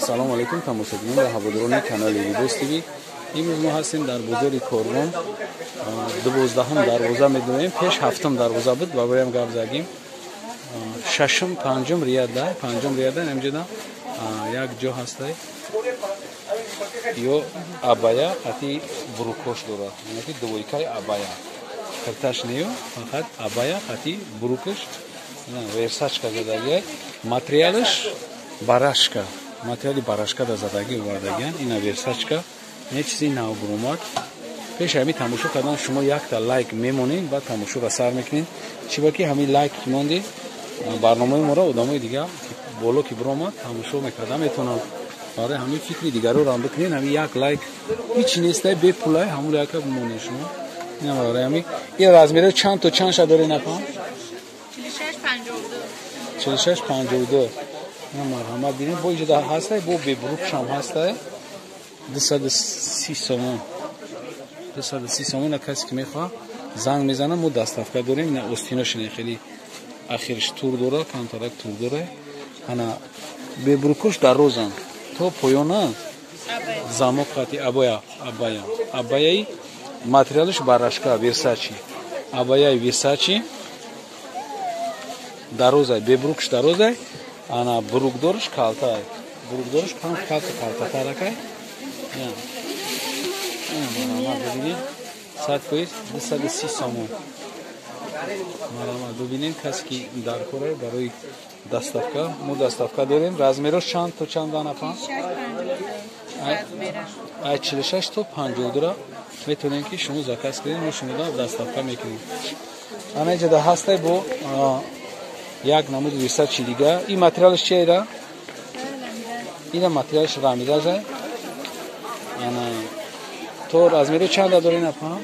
Салом алейкум тамошобинон ва ҳаводорони канали Либос ТВ. Имрӯз мо ҳастем дар бозори Корвон, 12-ум дарвоза медонем, пеш 7-ум дарвоза буд, ба бароям гап задем. 6-ум, 5-ум рияда, 5-ум рияда инҷода як ҷо ҳастай. Ё абая ати брукош дорад, яъне ки двойкаи абая. Кирташ нею, фақат абая ати брукош, версачка задагия. Материалаш барашка. Материали барашка да задагӣ овардагиян. Ина версачка, не чизи нав бурумад. Пеш ҳами тамошо кардан шумо якта лайк мемонед ва тамошоро сар мекунед. Чиба ки ҳамин лайк ки монди, барномаи моро одамои дига боло ки биромад тамошо мекарда метавонанд. Барои ҳамин фикри дигароро ҳам бикунед, ҳамин як лайк ҳеч нестай, бепулай, ҳамун лайка бимонед шумо. Ина барои ҳамин ин размеро чанд то чанд ша доред напам? 46 52. 46 52. Марҳамат бинед, бо иҷода ҳастай, бо бебрукшам ҳастай. 230 сомон. 230 сомон касе ки мехоҳад занг мезанад, мо доставка дорем. Ина остиношине хеле ахирш тур дора, камтарак тур дора. Ана бебрукош дарозанд то поёна замок қати абая, абая. Абаяи материалаш барашка, Версачи. Абаяи Версачи дарозай, бебрукш дарозай. Ана брукдорш калтай. Брукдорш кам калта калтатаракай. Марҳамат бибинед, 100% 230 сомон. Марҳамат бибинед, касе ки дар кора барои доставка, мо доставка дорем. Размерош чанд то чанд данапа? Ай 46 то 52 метавонем ки шумо заказ кунед, мо шумода доставка мекунем. Ана иҷода ҳастай бо як намуди Версачи дига. Ин материалаш чи ира? Ина материалаш рамидажа. Ана то размери чанда дори напа?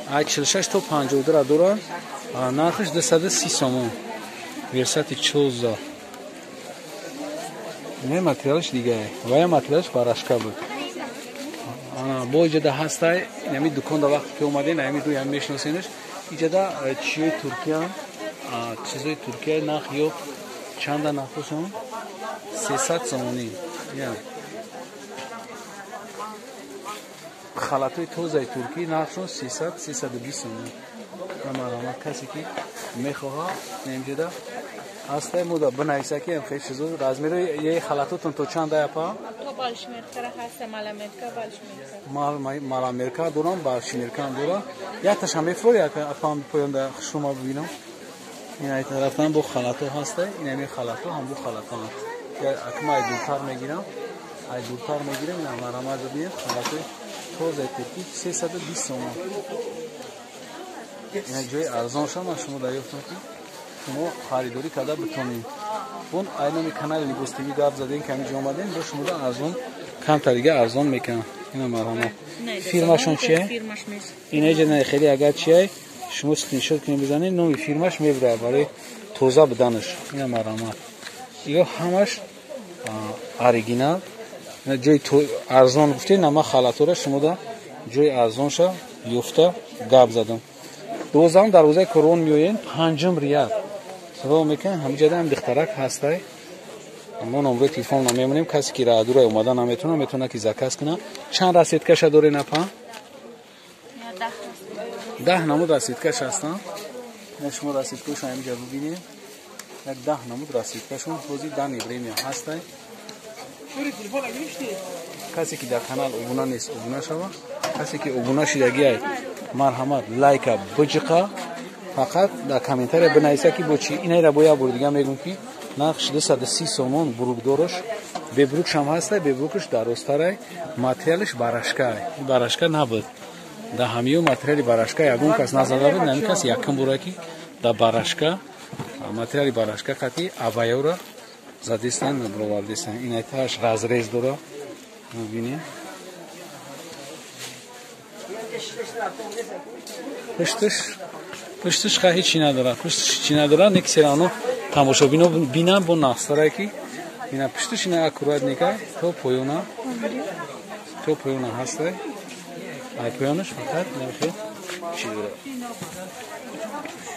Ай 46 то 52 дора. Нархаш 230 сомон. Версати 14. Не материалаш дига. Вая материалаш барашка буд. Ана бо иҷода ҳастай, ҳамин дукон да вақте ки омадем, ҳамин рӯи ҳам мешиносенаш. Иҷода чиёи Туркия, чизои Туркия нарх ё чанда нархошон? 300 сомонӣ. Я. Халатои тозаи туркӣ нархшон 300, 320 сомонӣ. Марҳамат касе ки мехоҳад, инҷода ҳастай, мо да бинависа ки хеле чизо размерои е халатотон то чанд апа? То балшмерка ҳаст, маламерка, балшмерка. Маламерка дорам, балшмерка ҳам дорам. Якташам мефурӣ апа поён да шумо бибинам. Ин ай тарафтан бо халато ҳастай, ин ҳамин халато ҳам бо халато. Я акма ай дуртар мегирам. Ай дуртар мегирам, ин марҳамат бибинед, халатои тозаи туркӣ 320 сомон. Ин ҷои арзон шуд, ман шумо дарёфтам ки шумо харидорӣ карда битонед. Бун айноми канали Либос ТВ гап задем, ки ҳаминҷо омадем, бо шумода арзон, камтар дига арзон мекунам. Ина марҳамат. Фирмашон чие? Ина иҷа не хеле агар чие, шумо скриншот кунед бизанед, номи фирмаш мебурад барои тоза буданаш. Ина марҳамат. Ё ҳамаш оригинал. Ина ҷои арзон гуфтем, нама халатора шумода ҷои арзонша ёфта гап задам. 12-ум дарвозаи Корвон меоем, 5-ум рияд. Савол мекунем, ҳамиҷода ҳам духтарак ҳастай. Мо номрои телефон намемонем, касе ки раҳдура омада наметавонад, метавонад ки заказ кунад. Чанд расидкаша доред напа? 10 намуд расидкаш ҳастанд. Шумо расидкаша ҳамиҷа бибинед. Як 10 намуд расидкашон ҳозир данный время ҳастай. Касе ки дар канал обуна нест, обуна шава. Касе ки обуна шидагиай, марҳамат лайка биҷиқа. Фақат дар комментария бинависа ки бо чи инайра бо як бор дига мегӯм ки нархш 230 сомон брукдораш, бебрукшам ҳастай, бебрукш дарозтарай, материалаш барашкай. Барашка набуд. Дар ҳамиё материали барашка ягон кас назада буд, ҳамин кас якум бора ки дар барашка материали барашка қати абаяро задистан, бировардистан. Инай тааш разрез дора. Бибинед. Пушташ ҳеҷ чи надорад, пушташ чи надорад, не ки серано тамошобино бинам бо нақстарае ки ина пушташ ина аккуратника то поёна, то поёна ҳастай. Ай поёнаш фақат намехел Чи дора?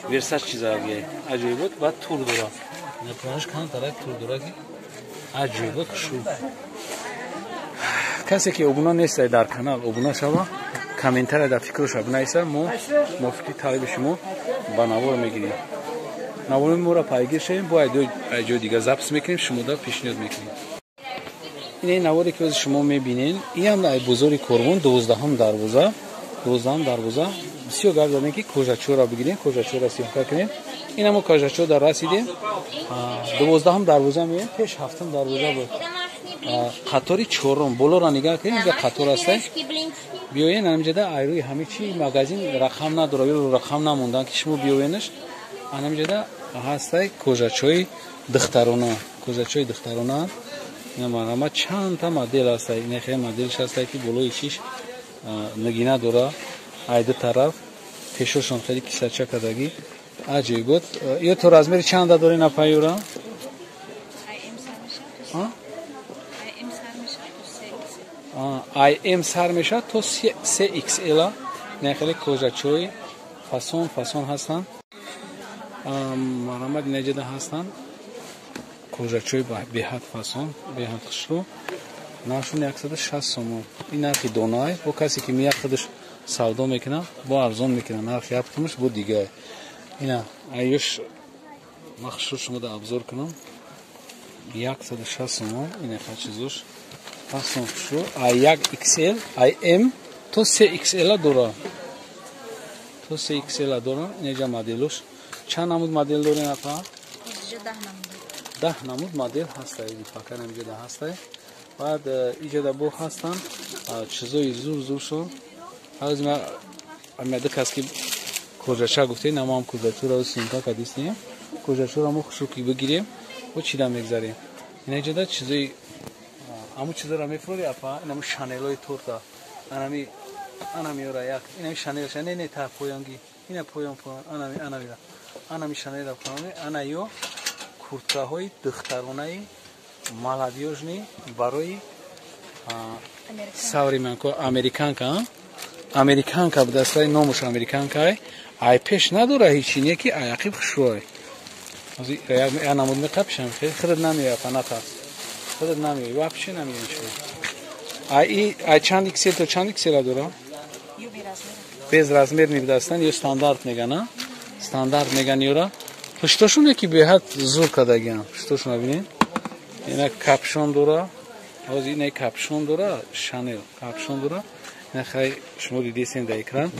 Версачи заги. Аҷоибот баъд тур дора. Ина пӯянаш камтарак тур дора ки аҷоибот хушу. Касе ки обуна нест дар канал обуна шава, комментария дар фикроша бинависа, мо мувофиқи талаби шумо ба навор мегирем. Навори моро пайгир шавем, бо ай ҷои дига запись мекунем, шумода пешниҳод мекунем. Ин наворе ки ҳозир шумо мебинен, инам ай бозори Корвон, 12-ҳум дарвоза, 12-ҳум дарвоза. Бисёр гап задем, ки кожачора бигирем, кожачора съёмка кунем. Инамо кожачо дар расидем. 12-ҳум дарвоза меем, пеш ҳафтум дарвоза буд. Қатори чорум, болоро нигаҳ кунем, инҷа қатор ҳастай. Биёен ҳаминҷода айрӯи ҳами чи магазин рақам надора, ё рақам намондан ки шумо биёенаш. Ҳаминҷода ҳастай кожачои духтарона, кожачои духтарона. Ина марҳамат, чандта модел ҳастай. Ина хеле моделш ҳастай, ки болои чиш нигина дора, ай ду тараф пешошон хеле кисача кардагӣ, аҷоибот. Ё то размери чанда дорен, апа, юра? Ай М сар мешавад то 3XL. Ина хеле кожачои фасон фасон ҳастанд. Марҳамат, инаҷода ҳастанд кожачои беҳад фасон, беҳад хушрӯ. Нархшон 160 сомон. Ин нархи донай. Бо касе ки меяд, худаш савдо мекунад, бо арзон мекунад. Нархи ҳафтумаш бо дигар. Ина аюш ман хушрӯ шумода обзор кунам. 160 сомон. Ина чизош фасон, хушрӯ. Ай як XL, ай М то 3XL дора, то 3XL дора. Инаҷа моделош чанд намуд модел дорем, апа? 10 намуд модел ҳастай. Фақат ҳамиҷода ҳастай. Баъд иҷода бо ҳастанд чизои зур зуршон. Ҳозир ма ду кас ки кожача гуфтем, намоам кожачуро съёмка кардистем. Кожачуро мо хушрӯ ки бигирем, бо чида мегзарем. Инаҷода чизои аму чизоро мефурӯри, апа? Инаму шанелои торта, анами анамиёра як инами шанел, не, не, та поёнги, ина поён, поён, анами, анамира, анами шанела поён. Ана ё курткаҳои духтаронаи молодёжный барои современко, американка, американка будастай, номуш американка. Ай пеш надора ҳечи, не ки ай ақиб хушрӯй. Я намуд меқапишам, худат намеояд, натарс, худат намеояд, вообще намеояд. Ай ай чанд XL то чанд XL дора? Без размер мебудастанд ё стандарт мегана, стандарт меган ёра. Пуштошоне ки беҳад зур кардагиам, пуштошона бинед. Ина капюшон дора, ҳозир ина капюшон дора, Шанел капюшон дора. Ина хай шумо дидесен дар экран.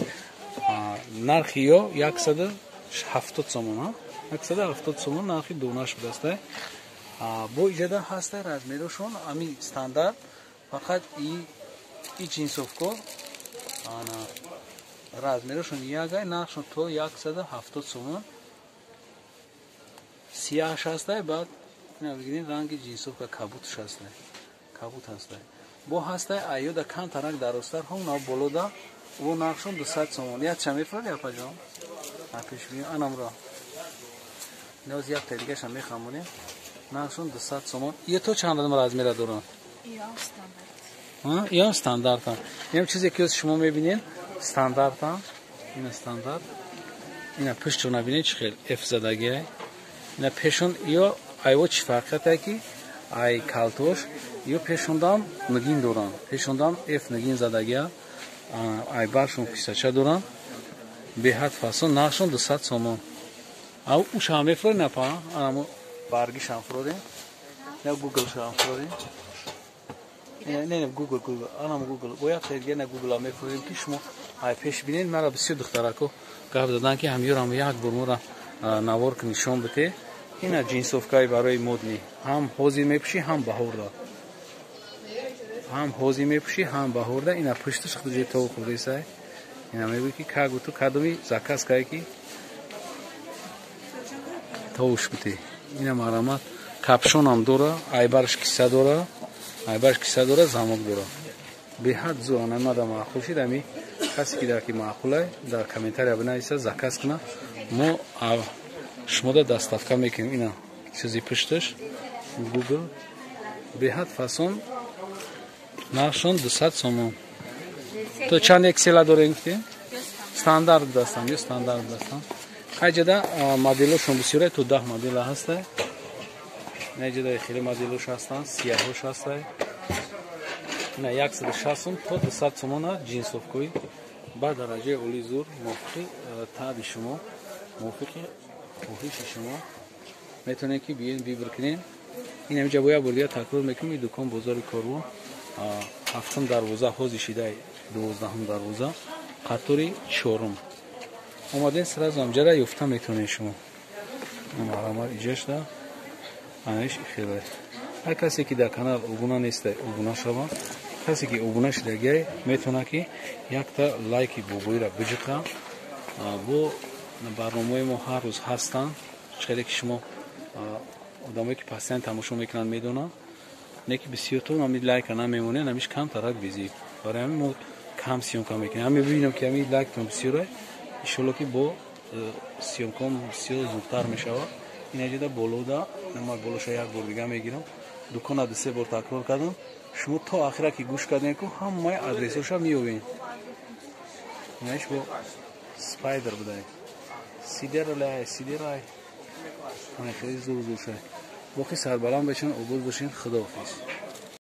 Нархи ё 170 сомон, 170 сомон нархи донаш будастай. Бо иҷода ҳастай размерошон ами стандарт, фақат и ҷинсовко ана размерошон ягай, нархшон то 170 сомон. Сияҳаш ҳастай, баъд ина бигирем, ранги ҷинсовка кабутш ҳастай, кабут ҳастай. Бо ҳастай айёда камтарак дарозтар, ҳамна болода о нархшон 200 сомон. Якча мефурад, апаҷон? Пеш анамро ноз якта дигаша мехамонем. Нархшон 200 сомон. Ё то чанд размера доранд? Ё стандартан. Инам чизе ки шумо мебинед, стандартан. Ина стандарт. Ина пуштро набинед, чӣ хел F задагиай. Ина пешон ё айво чӣ фарқияте ки ай калтош ё пешондам нигин доранд, пешондам F нигин задагия, ай баршон кисача доранд, беҳад фасон. Нархшон 200 сомон. Ав ушам мефуред, напа? Анамо баргишам фуродем, на гуглшам фуродем, не, не, гугл, гугл, анам гугл бояд дига на гугла мефуродем, ки шумо ай пеш бинед. Мара бисёр духтарако гап задан, ки ҳамёрам як бор мора навор ки нишон бите. Ина ҷинсовкаи барои модный, ҳам ҳозир мепӯшӣ, ҳам баҳорда, ҳам ҳозир мепӯшӣ, ҳам баҳорда. Ина пушташ худ то хӯрдесай. Ина мегӯй, ки как ту кадоми заказ кай, ки товуш бите. Ина марҳамат, капюшонам дора, айбарш киса дора, айбарш киса дора, замок дора, беҳад зур. Анамада маъқул шид. Ами касе ки дар ки маъқулай, дар комментария бинависа, заказ куна, мо шумода доставка мекунем. Ина чизи пушташ гугл, беҳад фасон. Нархшон 200 сомон. То чанд XL дорем, гуфтем? Стандарт дастам, ё стандарт дастам. Хайҷада моделошон бисёре, то 10 модела ҳаста. Наҷада хеле моделош ҳастанд, сияҳош ҳаста. Ина 160 сум то 200 сомона ҷинсовкои ба дараҷаи олӣ, зур, мувофиқи таъби шумо, мувофиқи хоҳиши шумо метавонед ки биёен, выбор кунед. Ин ҳамиҷа бо як бор дига такрор мекунем: ин дукон бозори Корвон, ҳафтум дарвоза, ҳози шидаи 12-ум дарвоза, қатори чорум. Омаден, сразу ҳамҷара ёфта метавонед шумо. Марҳамат, иҷа шуда, аниш хеле. Ҳар касе ки дар канал обуна неста, обуна шавад. Касе ки обуна шудагиай, метавонад ки якта лайки бобоиро биҷиқа. Бо барномаҳои мо ҳар рӯз ҳастанд. Чӣ ки шумо, одамое ки постоянно тамошо мекунанд, медонанд, не ки бисёртон ҳами лайка намемонед, ҳамиш камтарак безиб. Барои ҳамин мо кам съёмка мекунем. Ҳами бибинам ки ҳами лайктон бисёре, иншолло ки бо съёмкам бисёр зудтар мешавад. Инаҷода болода ма болоша як бор дига мегирам. Дукона ду се бор такрор кардам. Шумо то ахира ки гӯш кардем ку, ҳамаи адресоша меёбем. Инаш бо спайдер будай, сидерлай, сидерай, хеле зур зур шуд. Боқӣ сарбаланд бошен, обод бошен. Худоҳофиз.